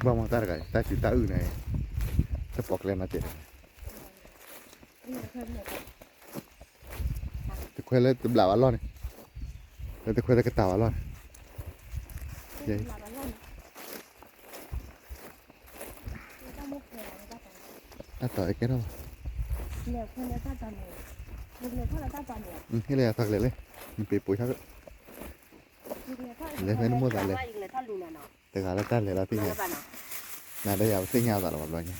ဘၣ်မ့ၢ်တၢ်တဂၤ တၢ်စူၤတၢ်အုၣ်န့ၣ် တပိာ်ကျဲနီတစဲး တခွဲလၢတဘျးဘၣ်လီၢ်န့ၣ်, လၢတခွဲတကတၢၢ်ဘၣ်လီၢ်န့ၣ်, တၢ်တီၤကဲထီၣ်ဘၣ်, ဟ့ၣ်လၢယၤထီၣ်ကလဲာ်လံ, နပ့ၤပိာ်ဆၣ်, လဲၤဖဲနမိၢ်သးလဲၤ, တဂၤလၢတၢ်လဲၤလီၤသ့ၣ်ညါ, နၤဒီးယၤပသ့ၣ်ညါသးလီၤဘၣ်ဘျီညါ,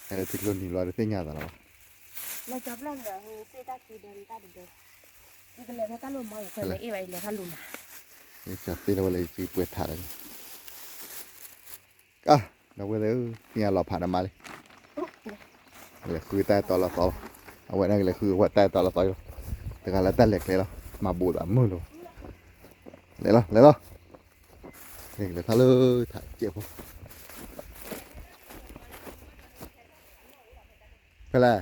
အဲၣ်ဒိးထံကျိနံၤဘျီတသ့ၣ်ညါသးလီၤဘၣ် ကသ့လၢဝဲလၢယစုပှဲၤထးလၢ, ကါ, ဒီပုၢ်ဝဲၢ်သ့ၣ်ဧၢ, သ့ၣ်ညါလီၤဖးနမါလံ, လဲၤဃုတၢ်အဲၣ်တီလီၤသီလီၤ, အဝဲန့ၣ်ကလဲၤဃုဝဲတၢ်အဲၣ်တီလီၤသီလီၤ, တဂၤလၢတၢ်လဲၤကျဲလီၤ, မၤဘူးသးမုာ်လီၤ, လဲၤလီၤ လဲၤလီၤ, လဲၤထီၣ်လၢထးကဲးဖိ, ဖဲလဲၣ်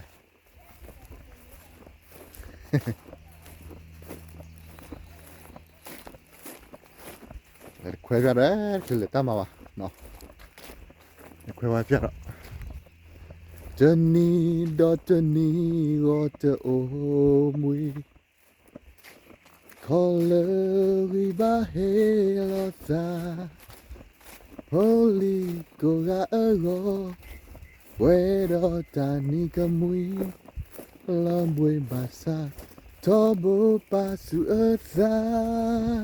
တခွဲးဖျါဒီး တချုးလဲၤတၢ်မၤဘၣ်, တခွဲးဝဲဖျါဒီး, တနံၤဒီးတနံၤဂီၤတအိၣ်မှံ, ခီလၢဂံၢ်ဘါဟ့ၣ်လီၤသး, ဖိလံၤကိးဂၤအဂီၢ်, ပှဲၤဒီးတၢ်နံၤကမှံ, လီၤဘှံးဘၣ်ဆၣ်, ထီဘိပာ်ဆူၣ်အသး,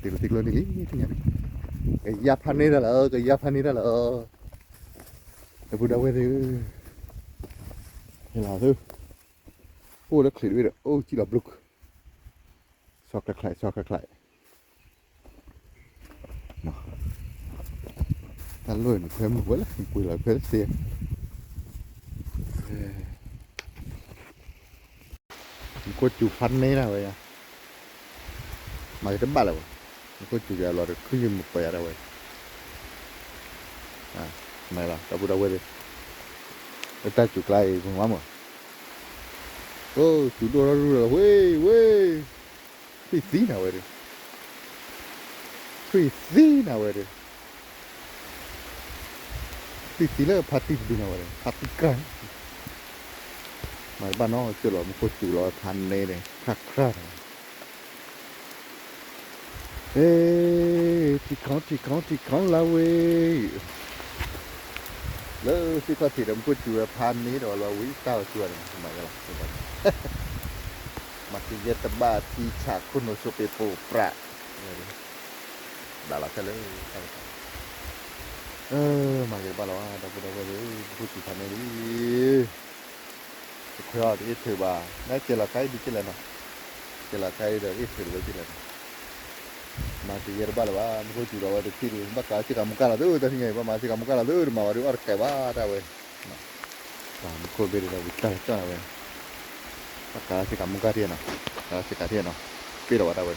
တံၤကျိနံၤလံ, ကယါဖးန့ၢ်တၢ်လီၤ, ကယါဖးန့ၢ်တၢ်လီၤ, ဒီပုၢ်ဒီဝဲၢ်သ့ၣ်ဧၢ, ဟဲလီၤသု, အိၣ်လၢချံးတဘ့ၣ်ဒီး အိၣ်ကံၣ်လီၤဘျုး, ဆီချါချါ ဆီချါချါ တၢ်လိၣ်နခွဲမုာ်ဝဲလၢ နကွံာ်လီၤခွဲတသ့, နခိၣ်စူၤဖးန့ၢ်ဒၣ်ဝဲယါ, မၤက့ၤတဘၣ်လၢၤဝဲ, နခိၣ်စူၤယါလီၤတခုယမုာ်ပှဲၤယါဒၣ်ဝဲ, မ့ၢ်လီၤ ဒီပုၢ်ဒီဝဲၢ်သ့ၣ်, လၢတၢ်စူၤကျါအံၤ မုာ်မးမုာ်, အိ စူၤဒိၣ်ထီၣ်ရူၢ်လီၤဝဲဝဲ ထွံၣ်သံနၤဝဲဒီး, ထွံၣ်သံနၤဝဲဒီး, ထွံၣ်သံလၢဖါတံၢ်တဒုနၤဝဲဒီး ဖါတံၢ်ကြၢ်, မၤတဘၣ်နီတစဲးလီၤ မူခိၣ်စူၤလီၤဖးန့ၢ်ဒီး ခရၣ်ခရၣ်နၤ, ဟ့ ထံခီထံခီထံခီလၢဝဲ လၢသ့ၣ်ခီၣ်ထံးဒီး မူခိၣ်စူၤဝဲဖးန့ၢ်ဒီးလီၤဝံၤတၢ်ဝဲစူၤန့ၣ် မၤယဲလီၤ, မၤကယဲၢ်တဘၣ်ထံဆးခိၣ်နူာ်ဆိးပ့းပိပြး, ဘၣ်လီၤခဲလၢာ်, မၤက့ၤတဘၣ်လီၤ ဒီပုၢ်ဒီဝဲၢ်သ့ၣ်, မူခိၣ်စူၤဖးန့ၢ်လံ, တခွဲးအီၤတအ့ၣ်ထုးဘၣ်, နကဲလီၤကါအံၤဒ်ကဲလဲၣ်နီၤ, ကဲလီၤကါအံၤဒီးအ့ၣ်ထုးတဝဲကဲလဲၣ်နီၤ, မၤကယဲၢ်တဘၣ်လၢၤဘၣ်, မူခိၣ်စူၤဒီးဝဲတထံၣ်ဒီး ဘၣ်ကးဆ့ကၤမူကၣ်လီၤသု, တၢ်ဖံးညါအံၤ ဘၣ်မၤဆ့ကၤမူကၣ်လီၤသု, တမၤဝဲဒုးအီၣ်တကဲဘၣ်တၢ်ဝဲ မူခိၣ်ဘ့ၣ်ဒီးဝံၤတၢ်ကၠီၣ်နၤဝဲ, ဘၣ်ကးဆ့ကၤမူကၣ်ထံၣ်နီၤ, ကးဆ့ကၤထံၣ်နီၤ, ပ့ၢ်လီၤဝဲတၢ်ဝဲ,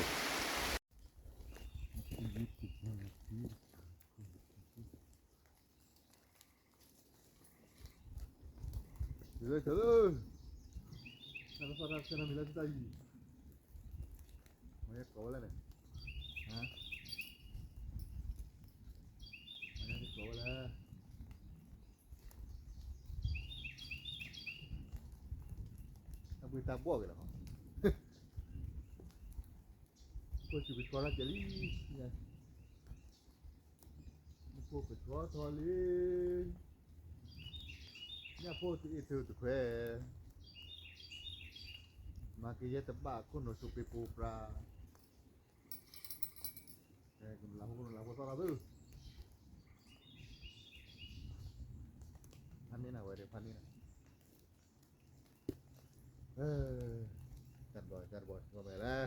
မၤကိးဝဲလၢန့ၣ်, မၤကိးဝဲလၢ အပှ့ၤတၢ်ဘီၣ်က့ၤလီၤ, ကိၣ်စူၤကဆှီထီၣ်ကဲလံ, မူခိၣ်ကဆှီထီၣ်လံ, ညၣ်ဖိတအ့ၣ်ထုးတခွဲး, မၤကယဲၢ်တဘၣ်ခိၣ်နူာ်ဆိးပ့းပိပြး, ကလၤဖိကလၤဖိသီၣ်လီၤသု, ဖးန့ၢ်နၤဝဲဒီး ဖးန့ၢ်နၤ, တၢ်တဘီ တၢ်တဘီ မ့ၢ်လဲၣ်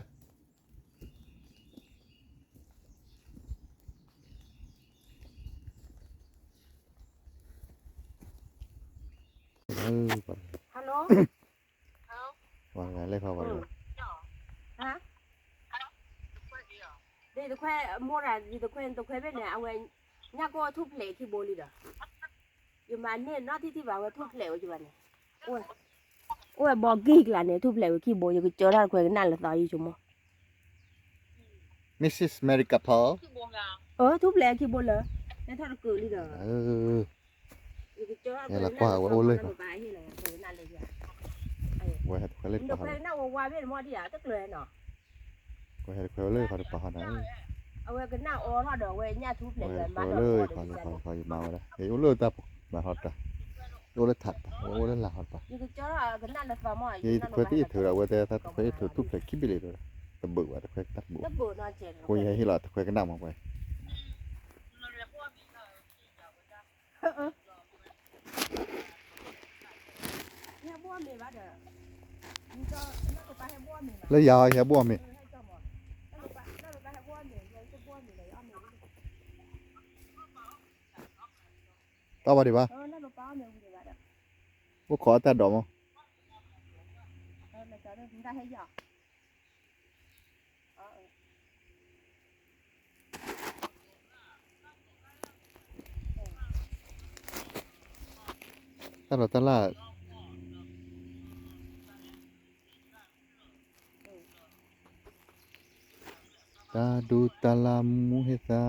Hello. ပှၤလဲၤခီပှၤလဲၤ, ဒ်တခွဲမိၢ်ရၤ ဒ်တခွဲ တခွဲဘ့ၣ်န့ၣ် အဝဲ ညၣ်ကိၢ်ထူၣ်ဖျဲးခံဘိလံဒီး, ယမၤန့ၢ်နီၢ်ထံၣ်ထံၣ်ဘၣ် အဝဲထူၣ်ဖျဲးဝဲကဘၣ်န့ၣ်, အိၣ်ဝဲဘီကံၢ်ကျါန့ၣ် ထူၣ်ဖျဲးဝဲခံဘိ ယကစၢတၢ်တခွဲကနၣ်လၢသီယဆိကမိၣ်, Missus America Paul. အၢ ထူၣ်ဖျဲးခံဘိလၢ လဲၤထီၣ်တကုာ်လံဒီး ယကလၢကွၢ်ဝဲအိၣ်လၢ ဝဲဟဲတခွဲလၢပှၤဟီဒီး ဝဲဟဲတခွဲလၢခီဒီးပှၤဟီဒီး အဝဲကနၣ်အီထီၣ်ဒီး အဝဲညၣ်ထူၣ်ဖျဲးလၢမၤထီၣ်လၢခီဒီး ယမၤဝဲဒၣ် ယအိၣ်လၢတၢ်ပူၤ မၤထီၣ်တၢ် ယအိၣ်လၢထးတပၤ အဝဲအိၣ်လၢလၢ်ဟီတပၤ ယတခွဲတအ့ၣ်ထုးဒီး အဝဲတဲသးတခွဲအ့ၣ်ထုးထူၣ်ဖျဲးခံဘ့ၣ်လံဒီး တဘုးဘၣ်တခွဲတၢ်တဘုး ကိးယဟ့ၣ်လီၤတခွဲကနၣ်မးပှၤ လၢယၤအီၤ ယဟဲဘိအီၣ်မ့ၤ တၢ်ဘၣ်ဒံးဘၣ် အိၣ်ခိးအတၢ်ဒိးမး တၢ်လီၤတၢ်လၢ် တၢ်ဒူတၢ်လၢ်မူဟ့ၣ်သါ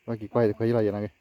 ပှၤက့ၤကွၢ်ယတခွဲယလီၤယနာ်က့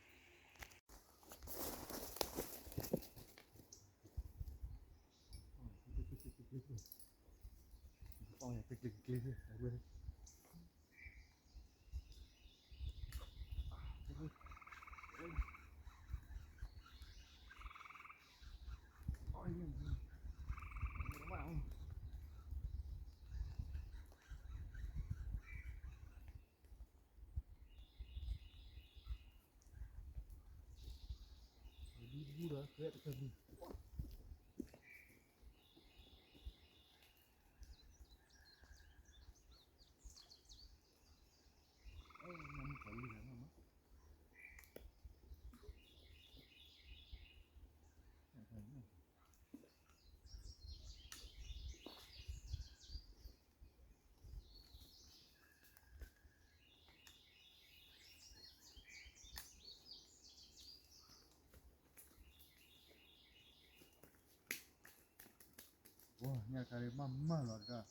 ဝါ ညၣ်ခါဒ်မးမးလီၤတကၢ်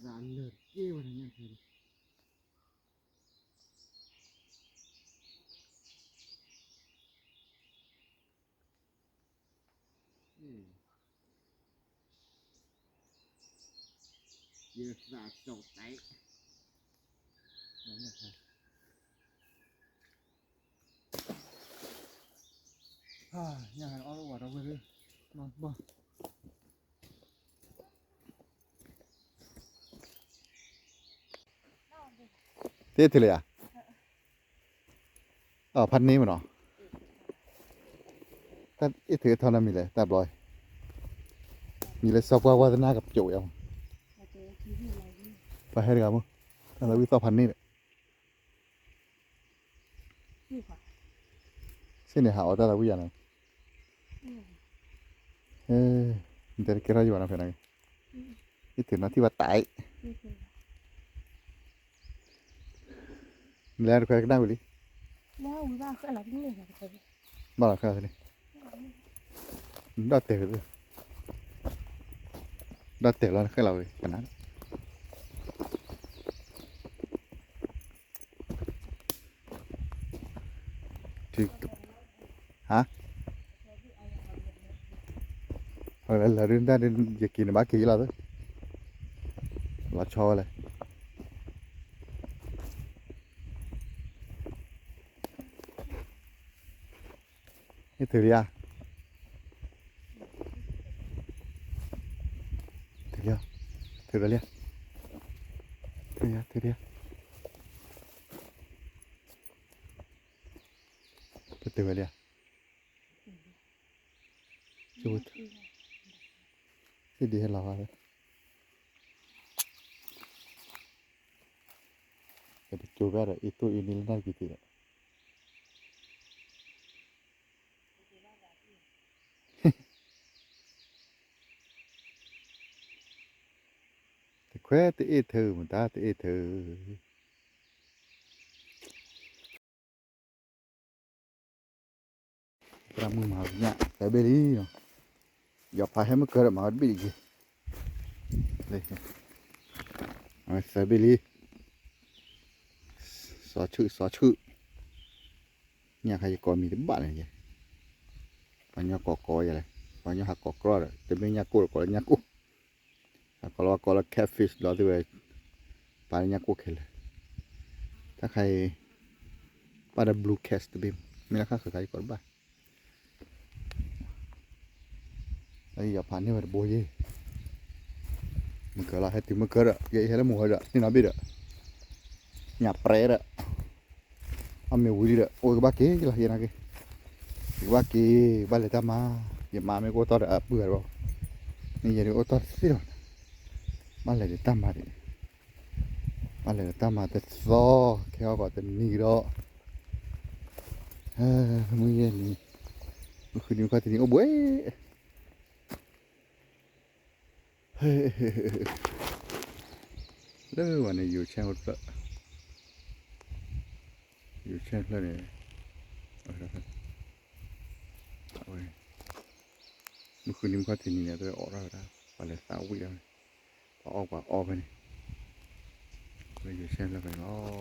သးလၢာ်တက့ၢ်ဝဲန့ၣ်ညၣ်ခါဒ် ယသးစီတၢ် ညၣ်ခါအီၣ်လၢဝၤဒီဝဲၢ်လၢ မးမး တ့ၢ်ထုးလၢယၤ အဖးန့ၢ်မးနီၤ တၢ်အ့ၣ်ထုးအထီနၤမံၤလဲၣ် တၢ်ဘျီ မံၤလၢစီၤပှၢ်ဝါသနာကပျိာ်ယၤမး ပှၤဟဲတဂၤမး တၢ်သးဝံၣ်သီၣ်ဖးန့ၢ်ဒီး စ့ၢ်န့ၣ်ဟးအီၣ်တၢ်သးဝံၣ်ယၤန့ၣ် နတဲတကဲထီၣ်ယဘၣ်နီၤဖဲန့ၣ် အ့ၣ်ထုးနီၤထံၣ်ဘၣ်တၢ်အံၤ နလဲၤတခွဲကနၣ်ဝံၤလံ ဘၣ်လီၤဃဲလီၤန့ၣ် ဒီၣ်တဲာ် ဒီၣ်တဲာ်လီၤဃဲလီၤဝံၤ ကနၣ် ဟါ လၢဒုးတၢ်ဒုး ယက့ၤန့ၣ်ဘၣ်က့ၤလီၤသ့ လီၤဆီဝဲလဲၣ် ဟ့ၣ်ထုးလံဧါ ထုးလံ ထုးလံ ထုးလံ ထုးလံ ပတုၤဝဲလံဧါ စံးဒ်ဟဲလီၤဝဲ ပကၠိဘၣ်ဒီးအ့ၣ်တိၢ်အ့ၣ်န့ၢ်လၢနၢ်ကံၤသ့ဒီး တခွဲတအ့ၣ်ထုး မတၤတအ့ၣ်ထုး သရၣ်မုၣ်မၤညၣ်သၢဘ့ၣ်လံနီၤ, ယီၤဖးဟဲမုၢ်ကၢဒီးမၤဝဲတဘ့ၣ်လံက့ၤ, သၢဘ့ၣ်လံ, စီၤဆူၣ် စီၤဆူၣ်, ညၣ်ခါယကိးမံၤတဘၣ်န့ၣ်, ပှၤညီကိးကိးယၤလဲၣ်, ပှၤညီဟးကိးကြီဒီး တမ့ၢ်ညၣ်ကိၢ်ဒီးကိးလၢညၣ်ကိၢ်, ဟးကိးလီၤကိးလၢ catfish လီၤသ့ဝဲ, ပာ်လၢညၣ်ကိၢ်ခဲလၢာ်, တၢ်ခါအံၤ, ပာ်ဒီး blue catch တဘ့ၣ်, မ့ၢ်လၢခါဃၢၤခါယကိးတဘၣ် လၢယီၤဖးန့ၢ်ဝဲတဘိယ့ၢ်, မုၢ်ကၢလီၤ ဟဲတုၤမုၢ်ကၢဒီး ယဲအံၤဟဲလၢမုၢ်ဝဲဒီး န့ၢ်နီၤဘ့ၣ်ဒီး, ညၣ်ပြဲဒီး, အမ့ၢ်ဝံၤလံဒီး အိၣ်ကဘၣ်က့ၤလီၤ ယဲနာ်က့ၤ, ယကဘၣ်က့ၤ ဘၣ်လဲၤတၢ်မၤ, ယမါမ့ၢ်ကအိၣ်တီၢ်ဒီးအပုၢ်ဂၤတဘျီ, မ့ၢ်ယဲဒုးအိၣ်တီၢ်တသ့လီၤ, ဘၣ်လဲၤဒီးတၢ်မၤဒံး, ဘၣ်လဲၤဒီးတၢ်မၤတသီ, ခဲအီၣ်ကီးတနံၤကဒီး မုၢ်ယဲၢ်နံၤ, မုၢ်ဃုနံၤမုၢ်ခီၣ်ထံးနံၤအိၣ်ဘှံး, လၢဝဲန့ၣ် ယိၤဆဲၣ်အိၣ်တဖျၢၣ်, ယိၤဆဲၣ်တဖျၢၣ်န့ၣ်, မုၢ်ဃုနံၤမုၢ်ခီၣ်ထံးနံၤန့ၣ် တအိးထီၣ်ဝဲဒၣ်, ပှၤလဲၤသးဝံၣ်ဒၣ်ဝဲ, ပှၤအီၣ်ပှၤအီဖဲန့ၣ်, လၢယိၤဆဲၣ်တဖျၢၣ်ဖဲ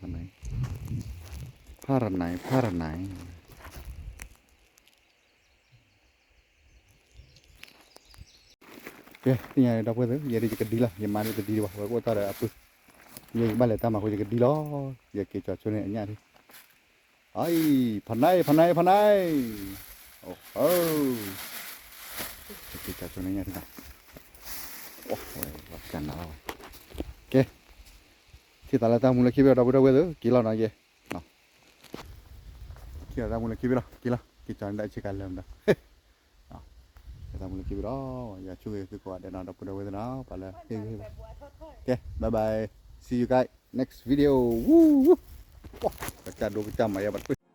န့ၣ်လီၤ. ဖးနံၤ, ဖးနံၤ, ဖးနံၤ, ဖးနံၤ, ဖးနံၤ, ကဲ သ့ၣ်ညါဒီပုၢ်ဝဲၢ်သ့ၣ်ဧၢ, ယဲဒၣ်ယကဒံလီၤ, ယမါဒၣ်တဒံဒံးဘၣ်, ဝဲကအိၣ်တ့ၢ်ဒီးအပုၢ်, ယဲယကဘၣ်လဲၤတၢ်မၤဃိယကဒံလီၤ, ယက့ၤကၠီၤဆိန့ၣ်အညၣ်ဒံး, အံၤ, ဖးနံၤ ဖးနံၤ ဖးနံၤ, အိၣ်, ယက့ၤကၠီၤဆိန့ၣ်ညၣ်ဒံး, ဝဲကနၤလီၤဝဲ, ကဲ, ထံၣ်သးလၢတၢ်မူလၢခံဘ့ၣ်ဒီပုၢ်ဝဲၢ်သ့ၣ်ဧၢ, က့ၤလီၤနီၤယဲ ထံၣ်သးလၢတၢ်မူလၢခံဘ့ၣ်လီၤ, က့ၤလီၤ, က့ၤကၠီၤန့ၣ်ဒၣ်ဆ့ကၤလၢမဒီး, က့ၤသးမူလၢခံဘ့ၣ်လီၤ, ယဆိၣ်ဂ့ၤသုကိးဂၤဒဲးနီၤ ဒီပုၢ်ဝဲၢ်သ့ၣ်ဧၢ, ပှၤလၢဟ့ၣ်ဂံၢ်ဟ့ၣ်ဘါ, ကဲ, bye bye, see you guys next video, woo, ကစၢ်ဒိကစၢ်မၤယါဘၣ်တပှ့ၤ